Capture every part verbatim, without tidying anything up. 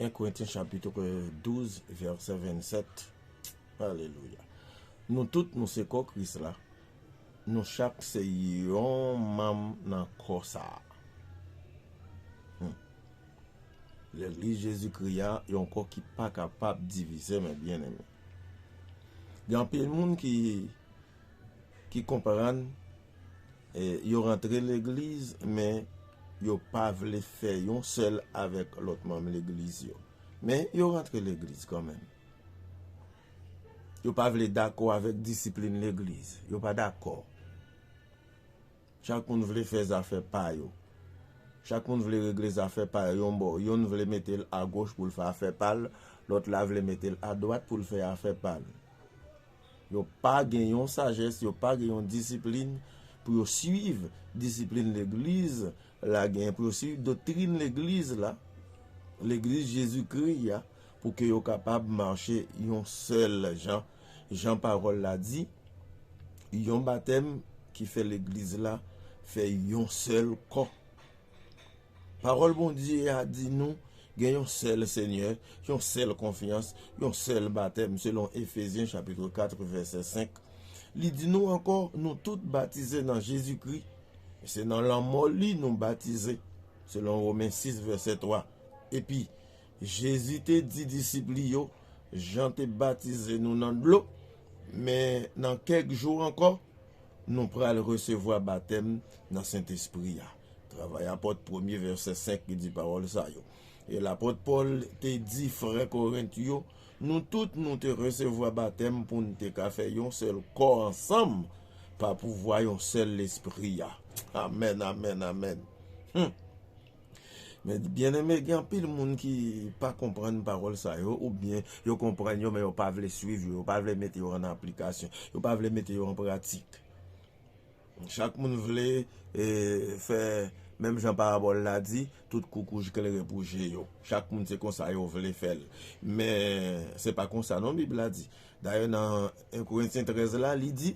En Korentyen chapit douz, vèsè vennsèt. Alelouya. Nou tout, nou se kò Kris la. Nou chak se yon manm nan kò sa a. Hmm. Legliz Jezikri a, yon kò ki pa kapab divize, men byeneme. Gen anpil moun ki, ki konprann, e, yo rantre legliz, men yo pa vle fè yon sèl avèk lòt manm legliz yo. Men yo rantre legliz kanmenm. Yo pa vle dakò avèk disiplin legliz. Yo pa dakò. Chak moun vle fè zafè pa yo. Chak moun vle regle zafè pa yo yon bò. Yonn vle mete l agoch pou l fè afè pa l, lòt la vle mete l adwat pou l fè afè pa l. Yo pa gen yon sajès, yo pa gen yon disiplin pou yo swiv disiplin legliz la gen, pou yo swiv doktrin legliz la, legliz Jezikri a, pou ke yo kapab mache yon sèl jan, jan pawòl la di, yon batèm ki fè legliz la fè yon sèl kò. Pawòl Bondye a di nou gen yon sèl Senyè, yon sèl konfyans, yon sèl batèm, selon Efezyen chapit kat, vèsè senk. Li di nou ankò, nou tout batize nan Jezikri, e se nan lanmò li nou batize, selon Women sis, vèsè twa. Epi, Jezi te di disip li yo, Jan te batize nou nan dlo, men nan kèk jou ankò, nou pral resevwa batèm nan Sentespri a. Travay Apòt, premye vèsè senk ki di pawòl sa yo. E lapòt Pòl te di frè Korent yo, nou tout nou te resevwa batèm pou n te ka fè yon sèl kò ansanm pa pouvwa yon sèl Lespri a. Amèn, amèn, amèn. Hmm. Men byeneme, gen anpil moun ki pa konprann pawòl sa yo, oubyen yo konprann yo, men yo pa vle swiv yo, yo pa vle mete yo an aplikasyon, yo pa vle mete yo an pratik. Chak moun vle, e, fè menm jan parabòl la di, tout koukouj klere pou je yo. Chak moun se konsa yo vle fè l. Men se pa konsa non Bib la di. Dayè nan en Korentyen trèz la, li di,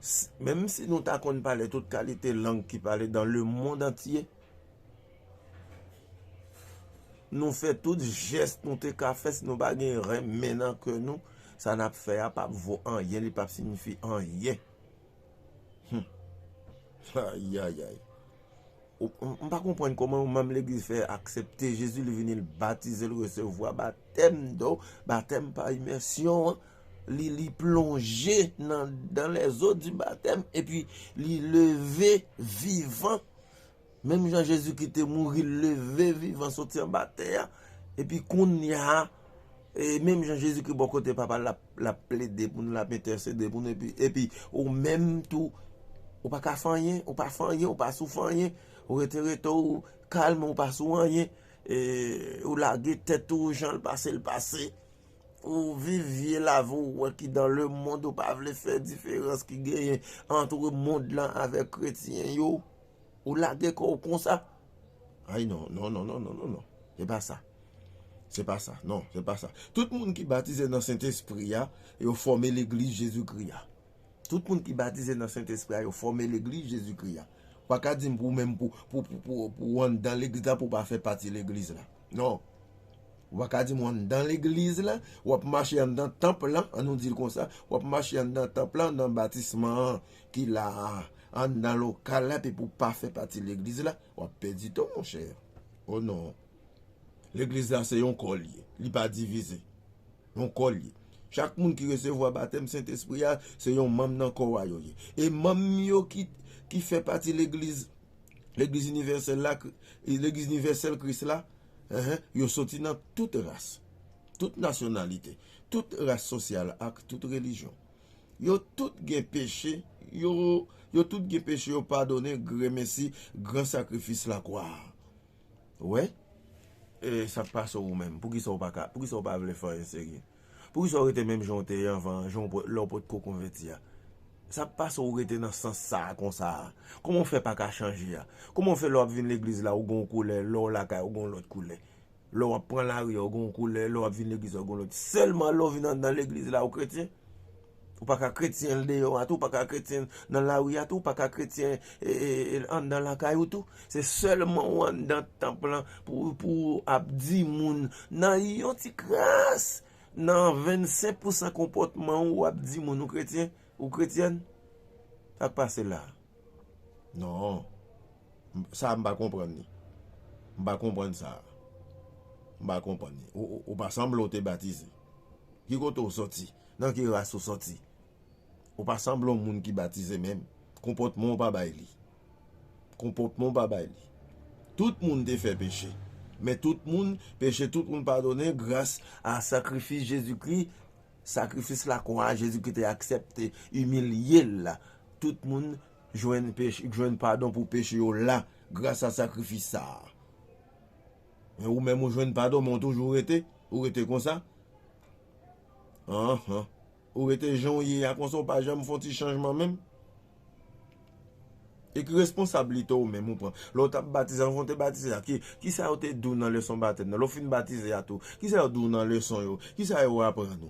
s- menm si nou ta konn pale tout kalite lang ki pale dans le monde entier, nou fè tout jès nou te ka fè, si nou pa gen renmen nan kè nou, sa n ap fè a p ap vo anyen, li p ap siyifi anyen. Hmm. Ayayay. Ou- M m pa konprann kòman yon manm legliz fè aksepte Jezi, li vini, li batize, li resevwa batèm do, batèm pa imèsyon an. Li, li plonje nan, dans les eaux du baptême, epi li leve vivan. Menm jan Jezikri te mouri, l leve vivan soti anba tè a. Epi kounye a, e menm jan Jezikri bò kote Papa l, l ap, l ap plede pou nou, l ap entèsede pou nou. Epi, epi ou menm tou, ou pa ka fè anyen, ou pa fè anyen, ou pa sou fè anyen. Ou rete, rete, ou kalm, ou pa sou anyen. E, ou lage tèt ou, jan l pase, l pase. Ou viv vye lavi w wè ki dans le monde, ou pa vle fè diferans ki genyen ant mond lan avèk kretyen yo. Ou lage kò w konsa. Ay non, non, non, non, non, non, non. Se pa sa. Se pa sa. Non, se pa sa. Tout moun ki batize nan Sentespri a, yo fòme legliz Jezikri a. Tout moun ki batize nan Sentespri a, yo fòme legliz Jezikri a. Ou pa ka di m pou ou menm pou, pou, pou, pou, pou ou anndan legliz la, pou ou pa fè pati legliz la. Non. Ou pa ka di m ou anndan legliz la, w ap mache anndan tanp lan, an nou di l konsa, w ap mache anndan tanp lan, nan batisman an ki la a, anndan lokal la, epi pou w pa fè pati legliz la, w ap pèdi tan, monchè. O non. Legliz la se yon kò l ye, li pa divize. Yon kò l ye. Chak moun ki resevwa batèm Sentespri a, se yon manm nan kò a yo ye. E manm yo ki, ki fè pati legliz, legliz inivèsèl la, Kri- legliz inivèsèl Kris la, enhen, yo soti nan tout ras, tout nasyonalite, tout ras sosyal ak tout relijyon. Yo tout gen peche, yo, yo tout gen peche yo padone gremesi gran sakrifis lakwa a. Ou wè? E sa k pase w ou menm? Poukisa w pa ka, poukisa w pa vle fè anyen serye? Poukisa w rete menm jan w te ye anvan, jan w po- lè w potko konvèti a? Sa k pase w rete nan sans sa a konsa a? Kòman w fè pa ka chanje a? Kòman w fè lè w ap vin legliz la ou gen yon koulè, lè w lakay ou gen yon lòt koulè? Lè w ap pran lari a ou gen yon koulè, lè w ap vin legliz la ou gen yon lòt. Sèlman lè w vin anndan legliz la ou kretyen? Ou pa ka kretyen deyò a tou, ou pa ka kretyen nan lari a tou, ou pa ka kretyen e, e, e, anndan lakay ou tou. Se sèlman ou anndan tanp lan pou, pou w ap di moun nan yon ti kras, nan vennsenk pousan konpòtman ou, w ap di moun ou kretyen, ou kretyèn. Sa k pase la? Non. M- Sa a m pa konprann li. M pa konprann sa a. M pa konprann li. Ou, ou, ou pa sanble w te batize. Ki kote w soti? Nan ki ras ou soti? Ou pa sanble yon moun ki batize menm. Konpòtman w pa bay li. Konpòtman w pa bay li. Tout moun te fè peche. Men tout moun, peche tout moun padone gras a sakrifis Jezikri, sakrifis lakwa a Jezikri te aksepte, imilye l la. Tout moun jwenn peche, jwenn padon pou peche yo la, gras a sakrifis sa a. Men ou menm ou jwenn padon, men ou toujou rete, ou rete konsa. Anhan. Ou rete jan w ye a konsa, ou pa janm fè yon ti chanjman menm. E ki responsablite ou menm ou pran? Lè w t ap batize, anvan w te batize a, ki, ki sa yo te di w nan leson batèm nan? Lè w fin batize a tou, ki sa yo di w nan leson yo? Ki sa yo aprann ou?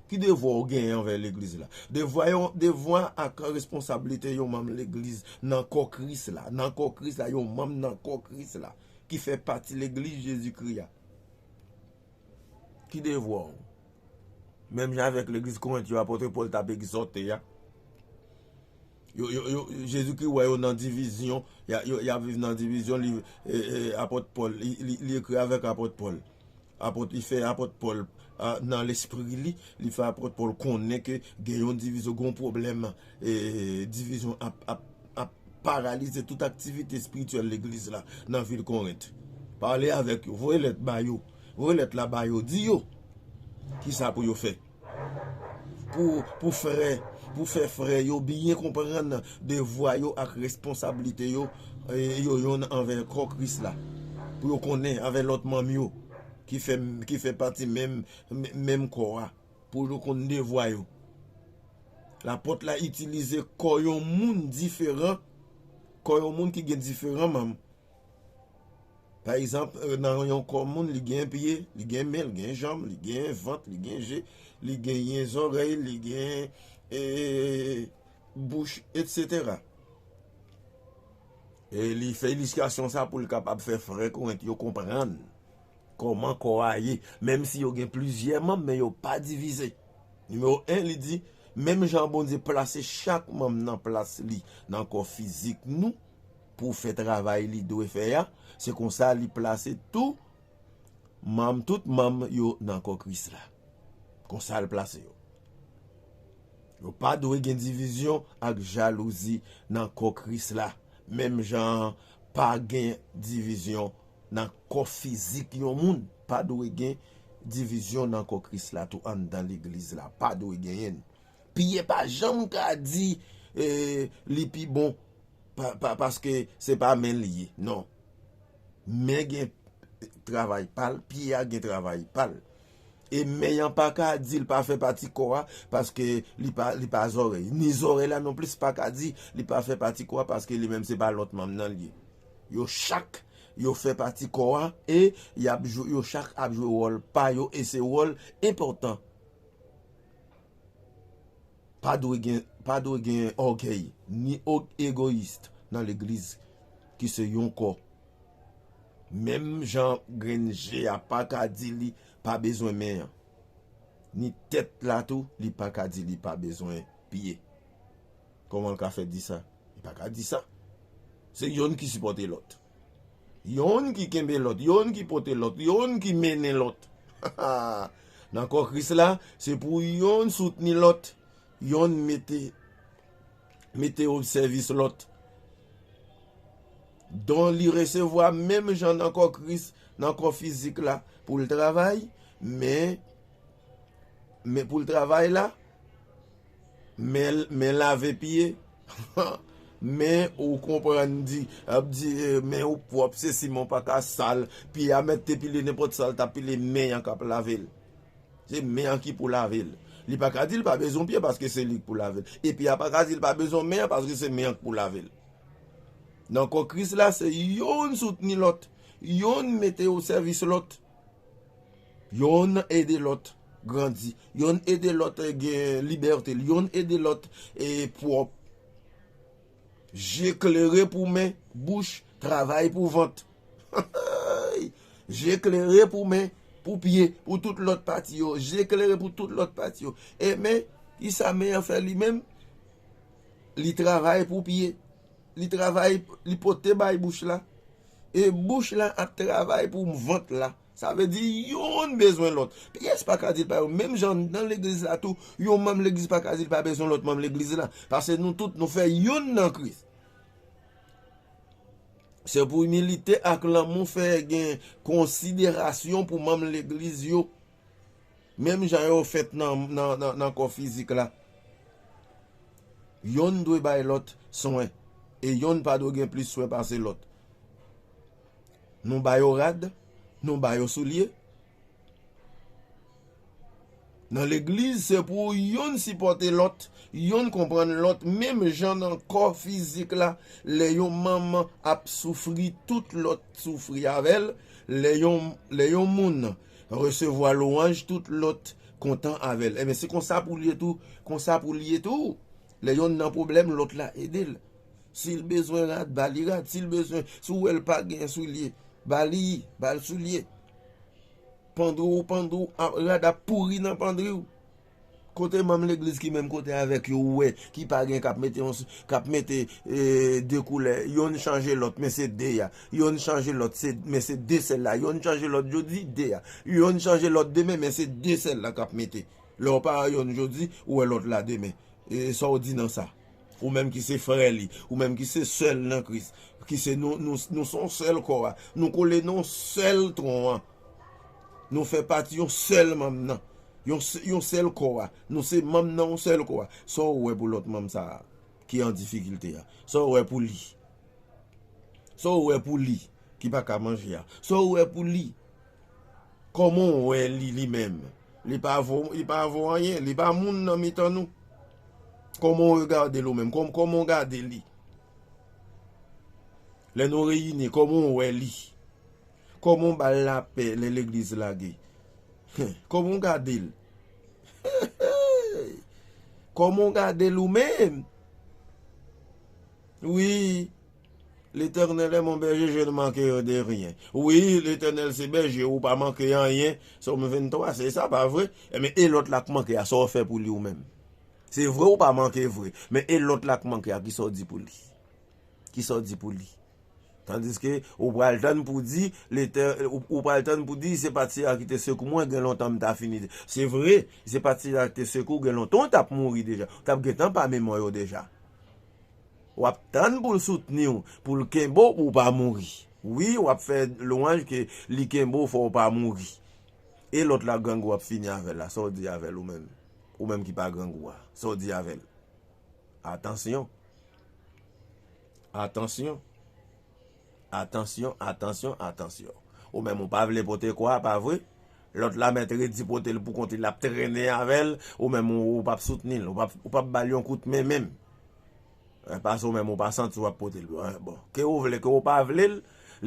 Ki devwa w genyen anvè legliz la? Devwa yo, devwa ak responsablite yon manm legliz nan kò Kris la, nan kò Kris la, yon manm nan kò Kris la, ki fè pati legliz Jezikri a. Ki devwa w? Menm jan avèk legliz Korent yo, apot Pòl t ap egzòte a. Yo, yo, yo, Jezikri wè yo nan divizyon, y a, yo, y ap viv nan divizyon, li, e, e, apot Pòl, li, li, li ekri avèk apot Pòl. Apot, li fè apot Pòl, a, nan lespri li, li fè apot Pòl konnen ke gen yon divizyon, gen yon pwoblèm, e, divizyon ap, ap, ap paralize tout aktivite espirityèl legliz la nan vil Korent. Pale avèk yo, voye lèt ba yo, voye lèt la ba yo, di yo kisa pou yo fè. Pou, pou frè, pou fè frè yo byen konprann devwa yo ak responsablite yo, e, yo yonn anvè kò Kris la. Pou yo konnen avè lòt manm yo ki fè, ki fè pati menm, menm kò a. Pou yo konn devwa yo. Lapòt la itilize kò yon moun diferan, kò yon moun ki gen diferan manm. Pa egzanp, e, nan yon kò moun, li gen pye, li gen men, li gen janm, li gen vant, li gen je, li genyen zòrèy, li gen, e, bouch, etsetera. E li fè ilistrasyon sa pou l kapab fè frè Korent yo konprann kòman kò a ye, menm si yo gen plizyè manm, men yo pa divize. Nimewo en, li di, menm jan Bondye plase chak manm nan plas li nan kò fizik nou, pou fè travay li dwe fè a, se konsa li plase tou manm, tout manm yo nan kò Kris la. Konsa l plase yo. Yo pa dwe gen divizyon ak jalouzi nan kò Kris la, menm jan pa gen divizyon nan kò fizik yon moun. Pa dwe gen divizyon nan kò Kris la tou, anndan legliz la. Pa dwe genyen. Pye pa janm ka di, e, li pi bon pa, pa, paske se pa men l ye. Non. Men gen travay pa l, pye a gen travay pa l. E men an pa ka di l pa fè pati kò a paske li pa, li pa zòrèy. Ni zòrèy la non plis pa ka di li pa fè pati kò a paske li menm se pa lòt manm nan l ye. Yo chak, yo fè pati kò a e y ap jwe, yo chak ap jwe wòl pa yo e se wòl enpòtan. Pa dwe gen, pa dwe gen ògèy, ni o-, egoyis nan legliz ki se yon kò. Menm jan grenn je a pa ka di li pa bezwen men an, ni tèt la tou, li pa ka di li pa bezwen pye. Kòman l ka fè di sa? Li pa ka di sa. Se yonn ki sipòte lòt. Yonn ki kenbe lòt, yonn ki pote lòt, yonn ki mennen lòt. Nan kò Kris la, se pou yonn soutni lòt, yonn mete, mete o sèvis lòt. Don li resevwa menm jan nan kò Kris, nan kò fizik la, pou l travay, men, men pou l travay la, men, men lave pye, men ou konprann di, ap di, e, men ou pwòp, se siman pa ka sal, pye a mèt te pile nenpòt sa l t ap pile, men an k ap lave l. Se men an ki pou lave l. Li pa ka di l pa bezwen pye paske se li k pou lave l. E pye a pa ka di l pa bezwen men an paske se men an k pou lave l. Nan kò Kris la, se yonn soutni lòt, yonn mete o sèvis lòt, yonn ede lòt. grandi. Yonn ede lòt, eh, gen libète l. Yonn ede lòt, eh, pwòp. Je klere pou men, bouch, travay pou vant. Je klere pou men, pou pye, pou tout lòt pati yo. Je klere pou tout lòt pati yo. E men, kisa men an fè li menm? Li travay pou pye. Li travay, li pote bay bouch la. E bouch la ap travay pou vant la. Sa vle di yonn bezwen lòt. Pyès pa ka di l pa yo. Menm jan nan legliz la tou, yon manm legliz pa ka di l pa bezwen lòt manm legliz la. Paske nou tout, nou fè yonn nan Kris. Se pou imilite ak lanmou fè gen konsiderasyon pou manm legliz yo. Menm jan yo fèt nan, nan, nan, nan kò fizik la. Yonn dwe bay lòt swen. E yonn pa dwe gen plis swen pase lòt. Nou ba yo rad, nou ba yo soulye. Nan legliz, se pou yonn sipòte lòt, yonn konprann lòt, menm jan nan kò fizik la, lè yon manm ap soufri, tout lòt soufri avè l, lè yon, lè yon moun resevwa lwanj, tout lòt kontan avè l. Ebyen, se konsa pou l ye tou, konsa pou l ye tou. Lè yonn nan pwoblèm, lòt la ede l. Si l bezwen rad, ba li rad. Si l bezwen, si w wè l pa gen soulye, ba li, ba l soulye. Pandri w, pandri w, a- rad ap pouri nan pandri w. Kote manm legliz ki menm kote avèk yo, ou wè, ki pa gen, k ap mete yon s- k ap mete, eh, de koulè, yonn chanje lòt, men se de a. Yonn chanje lòt, se, men se de sèl la. Yonn chanje lòt jodi, de a. Yonn chanje lòt demen, men se de sèl la k ap mete. Lè w pa wè yonn jodi, ou wè lòt la demen. E sa w di nan sa? Ou menm ki se frè li, ou menm ki se sè l nan Kris, ki se nou, nou, nou se yon sèl kò a. Nou kole nan yon sèl twon an. Nou fè pati yon sèl manm nan. Yon, s- yon sèl kò a. Nou se manm nan yon sèl kò a. Sa w wè pou lòt manm sa a ki an difikilte a? Sa w wè pou li? Sa w wè pou li ki pa ka manje a? Sa w wè pou li? Kòman w wè li, li menm? Li pa vo, li pa vo anyen, li pa moun nan mitan nou. Kòman w regade l ou menm? Kòm, kòman w gade li? Lè nou reyini, kòman w wè li? Kòman w ba l lapè lè legliz lage? Kòman w gade l? Kòman w gade l ou menm? Wi, L'Éternel est mon berger, je ne manquerai de rien. Wi, Letènèl se bèje, ou pa manke anyen. Sòm venntwa, se sa, pa vre? Ebyen, e lòt la k manke a, sa w fè pou li ou menm? Se vre, ou pa manke vre, men e lòt la k manke a, kisa w di pou li? Kisa w di pou li? Tandiske ou pral tann pou di, Letè-, ou, ou pral tann pou di, se pa ti a ki te sekou mwen, gen lontan m ta fini. Se vre, se pa ti a ki te sekou, gen lontan w t ap mouri deja. W t ap gentan pa memò yo deja. W ap tann pou l soutni w, pou l kenbe w, pou w pa mouri. Wi, w ap fè lwanj ke li kenbe w, fò w pa mouri. E lòt la, grangou ap fini avè l la, sa w di avè l ou menm? Ou menm ki pa grangou a, sa w di avè l? Atansyon. Atansyon. Atansyon, atansyon, atansyon. Ou menm ou pa vle pote kwa, pa vre? Lòt la mèt redi pote l pou kont li, l ap trennen avè l, ou menm ou, ou p ap soutni l, ou p ap, ou p ap ba l yon kout men menm. Eh, paske ou menm ou pa santi w ap pote l. Eh, bon, ke ou vle, ke ou pa vle l,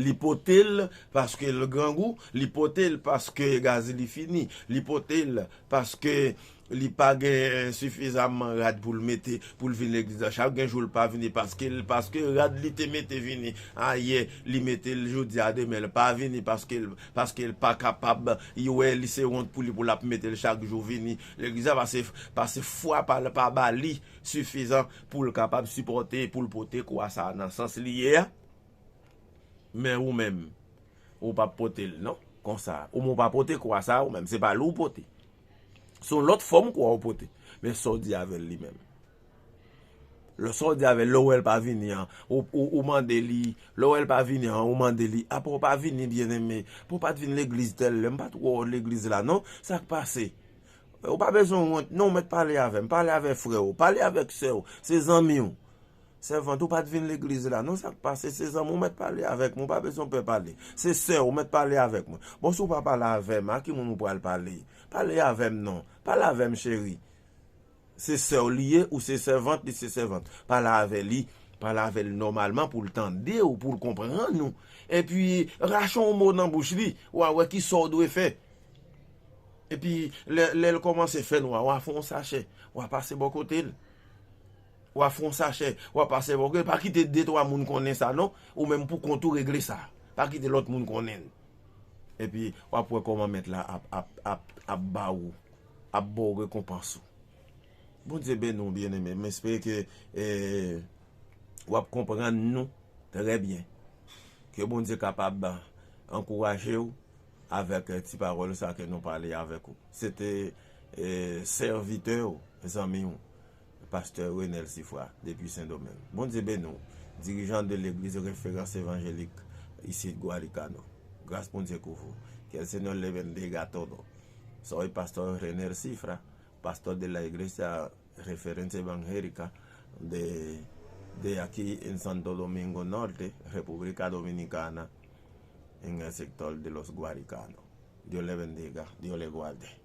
li pote l paske l grangou, li pote l paske gaz li fini, li pote l paske li pa gen sifizamman rad pou l mete, pou l vin legliz la. Chak gen jou l pa vini paske l, paske rad li te mete vini ayè, li mete l jodi a, demen l pa vini paske l, paske l pa kapab, li wè li se wont pou li pou l ap mete l chak jou vini legliz la, paske, paske fwa pa l pa ba li sifizan pou l kapab sipòte, pou l pote kwa sa a nan sans li ye a. Men ou menm, ou p ap pote l, non. Konsa, ou menm ou pa pote kwa sa a, ou menm, se pa li w pote. Se yon lòt fòm kwa w pote. Men sa w di avè l li menm. Lè sa w di avè l, lè w wè l pa vini an, ou, ou, ou mande li, lè w wè l pa vini an, ou mande li, apa w pa vini, byeneme? Pou w pa t vin legliz tèl lè, m pa t wè w legliz la, non. Sa k pase? Ou pa bezwen wont, non, ou mèt pale avè m, pale avè frè w, pale avèk sè w, se zanmi w. Sèvant, ou pa t vin legliz la, non, sa k pase? Se zanmi w, mèt pale avèk mwen, ou pa bezwen pè pale. Se sè w, mèt pale avèk mwen. Bon, si w pa pale avè m, a ki moun ou pral pale? Pale avè m, non. Pale avè m, cheri. Se sè w li ye, ou se sèvant, li se sèvant. Pale avè li, pale avè l nòmalman pou l tande w, pou l konprann ou. Epi, rache yon mo nan bouch li, w a wè kisa w dwe fè. Epi lè, lè l kòmanse fè nwa, w a fè yon sachè, w a pase bò kote l. W a fè yon sachè, w a pase bò kote l. Pa kite de twa moun konnen sa non, ou menm pou kont ou regle sa. Pa kite lòt moun konnen l. Epi w ap wè kòman mèt la ap, ap, ap, ap ba ou, ap ba w rekonpans ou. Bondye beni w, byeneme. M espere ke eh, w ap konprann nou trè byen. Ke Bondye kapab ankouraje w avèk eh, ti pawòl sa ke nou pale avèk ou. Se te eh, sèvitè w, zanmi w, pastè Renel Sifra, depi Sendomeng. Bondye beni w, dirijan de legliz Referans Evanjelik isit Guaricano. Gras Bondye kouvri w. Que el Señor le bendiga a todo. Soy pastor Renel Sifra, pastor de la iglesia Referencia Evangélica de, de aquí en Santo Domingo Norte, República Dominicana, en el sector de los Guaricanos. Dios le bendiga, Dios le guarde.